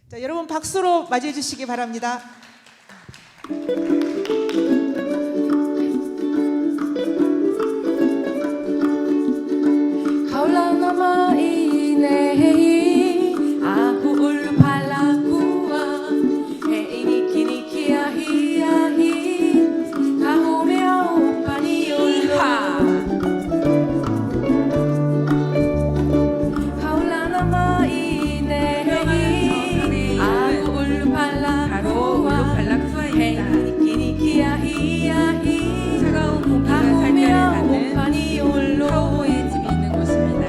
자, 여러분 박수로 맞이해 주시기 바랍니다. Kaulana mai nei, ahu ulu palakua, he inikiniki ahi ahi, ka home au paniolo. Kaulana mai nei, ahu ulu 바로 palakua, he 울루팔라쿠아입니다. inikiniki ahi ahi, 차가운 ka 공기가 home 살결을 au 받는 paniolo. 카우보이의 집이 있는 곳입니다.